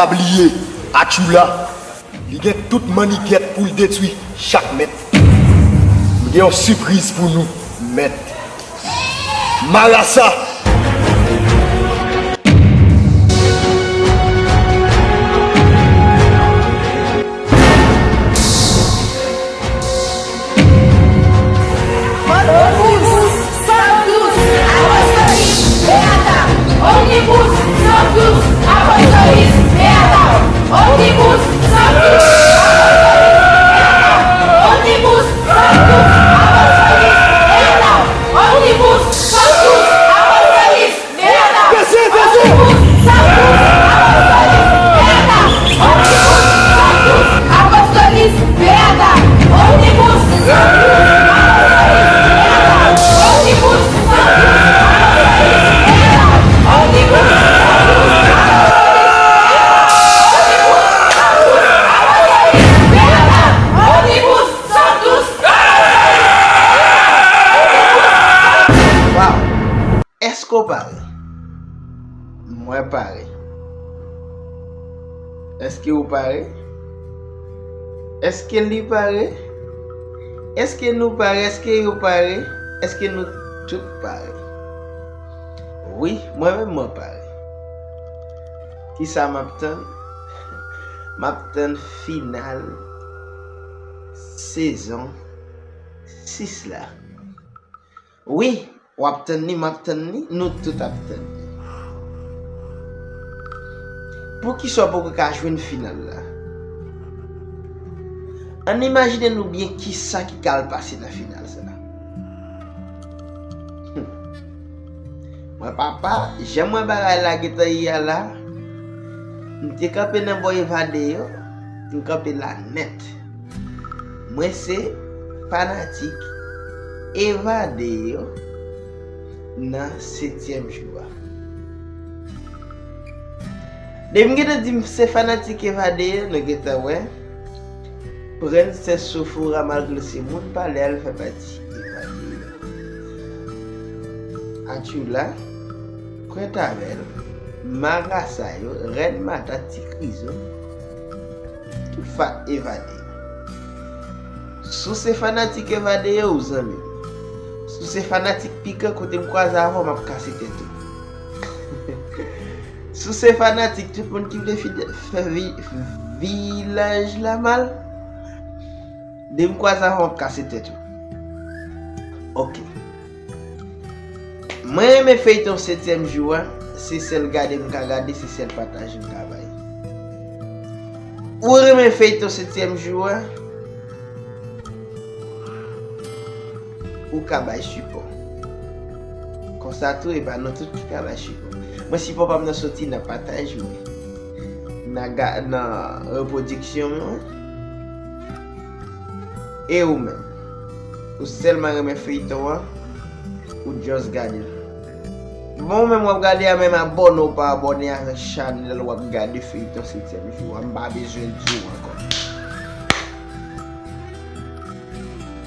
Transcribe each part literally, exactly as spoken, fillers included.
Pa bliye, Atchoula, li gen tout mannigèt pou l detwi chak mèt. M gen yon sipriz pou nou, mèt. Marasa! Omnibus Sanctus Apostolis Beata. Omnibus Sanctus Apostolis Beata. Omnibus Sanctus Apostolis Beata. Omnibus Sanctus Apostolis Beata. Omnibus Sanctus Apostolis Beata. Omnibus Sanctus Apostolis Beata. Omnibus Sanctus Apostolis Beata. Omnibus Sanctus Apostolis Beata. Omnibus Sanctus Apostolis Beata. Omnibus Sanctus Apostolis Beata. Omnibus Sanctus Apostolis Beata. Omnibus Sanctus Apostolis Beata. Omnibus Sanctus Apostolis Beata. Omnibus Sanctus. Waw! Èske w pare? Mwen pare. Èske ou pare? Èske li pare? Èske nou pare? Èske yo pare? Èske nou tout pare? Wi, mwen menm mwen pare. Kisa m ap tann? M ap tann final sezon sis la. Wi, w ap tann li, m ap tann li, nou tout ap tann li. Poukisa w poko ka jwenn final la? Ann imajine nou byen kisa ki ka al pase nan final sa. Hum. Mwen papa, jan mwen bagay la gentan ye a la, m te kanpe nan bò Evade yo, m kanpe la nèt. Mwen se fanatik Evade yo nan setyèm jou a. Depi m gentan di m se fanatik Evade yo, nou gentan wè. Prensès Sofora, malgre se moun pa l, al fè pati Evade yo. Atchoula, Prèt Avèl, Marasa yo, Rèn Mata, Ti Krizon, tout fa Evade yo. Si w se fanatik Evade yo, ou zanmi m. Si w se fanatik Pikan, kote m kwaze avè w, m ap kase tèt ou. Si w se fanatik tout moun ki vle fide-, fè vi-, vilaj la mal, depi m kwaze avè w, m ap kase tèt ou. Ok. Mwen renmen feyton setyèm jou a, se sèl gade m ka gade, se sèl pataje m ka bay. Ou renmen feyton setyèm jou a, ou ka bay sipò. Konsa tou, e pa nou tout ki ka bay sipò. Mwen, sipò pa m nan soti nan pataj mwen, nan ga-, nan repwodiksyon mwen. E ou menm? Ou sèlman renmen feyton an, ou just gade l. Bon, ou menm w ap gade a, menm abòne ou pa abòne avèk chanèl w ap gade feyton setyèm jou a, m pa bezwen di w ankò.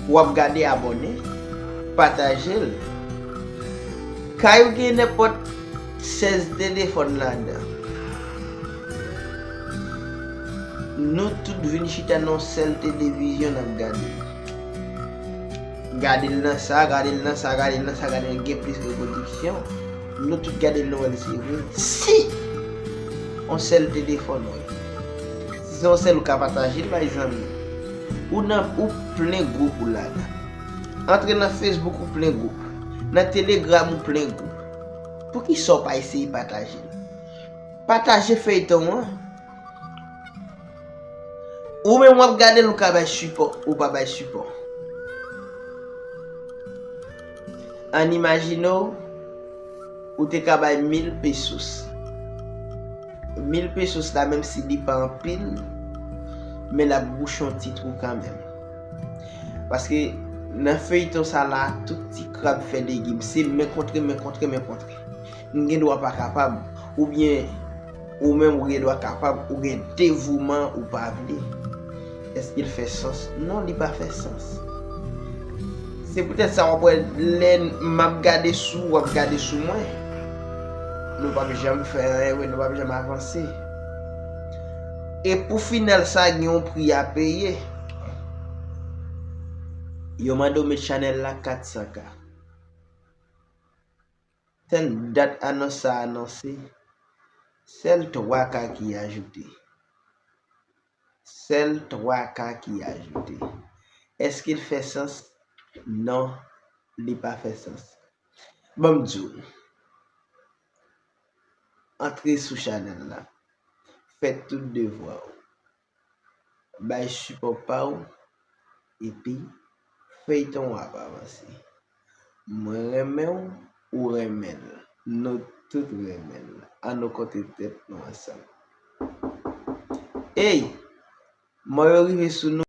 W ap gade, abòne, pataje l. Kay ou gen nenpòt sèz telefòn ladan. Nou tout vin chita nan yon sèl televizyon n ap gade l. Gade l nan sa, gade l nan sa, gade l nan sa, gade l gen plis repwodiksyon. Nou tout gade l, nou wè l se vre. Si yon sèl telefòn ou ye, si se yon sèl ou ka pataje l bay zanmi w. Ou nan, ou plen gwoup ou ladan. Antre nan Facebook ou plen gwoup. Nan Telegram ou plen gwoup. Poukisa w pa eseye pataje l? Pataje feyton an. Ou menm w ap gade l, ou ka bay sipò, ou pa bay sipò. Ann imajine w, ou te ka bay mil pesos. Mil pesos la, menm si li pa anpil, men l ap bouche yon ti twou kanmenm. Paske nan feyton sa la, tout ti krab fè legim. Se men kontre men, kontre men, kontre. M gen dwa pa kapab, oubyen ou menm ou gen dwa kapab, ou gen devouman ou pa vle. Èske l fè sans? Non, li pa fè sans. Se poutèt sa w ap wè lè m ap gade sou ou, w ap gade sou mwen, nou p ap janm fè anyen vre, nou p ap janm avanse. E pou final sa gen yon pri a peye. Yo mande w met chanèl la kat san K. Tann dat anons sa anonse, sèl twa K ki ajoute. Sèl twa K ki ajoute. Èske l fè sans? Non, li pa fè sans. Ban m di w. Antre sou chanèl la. Fè tout devwa w. Bay sipò pa w. Epi, feyton w ap avanse. Mwen renmen w, ou renmen l. Nou tout renmen l. Ann nou konte tèt nou ansanm. Ey! Mò yo rive sou nou.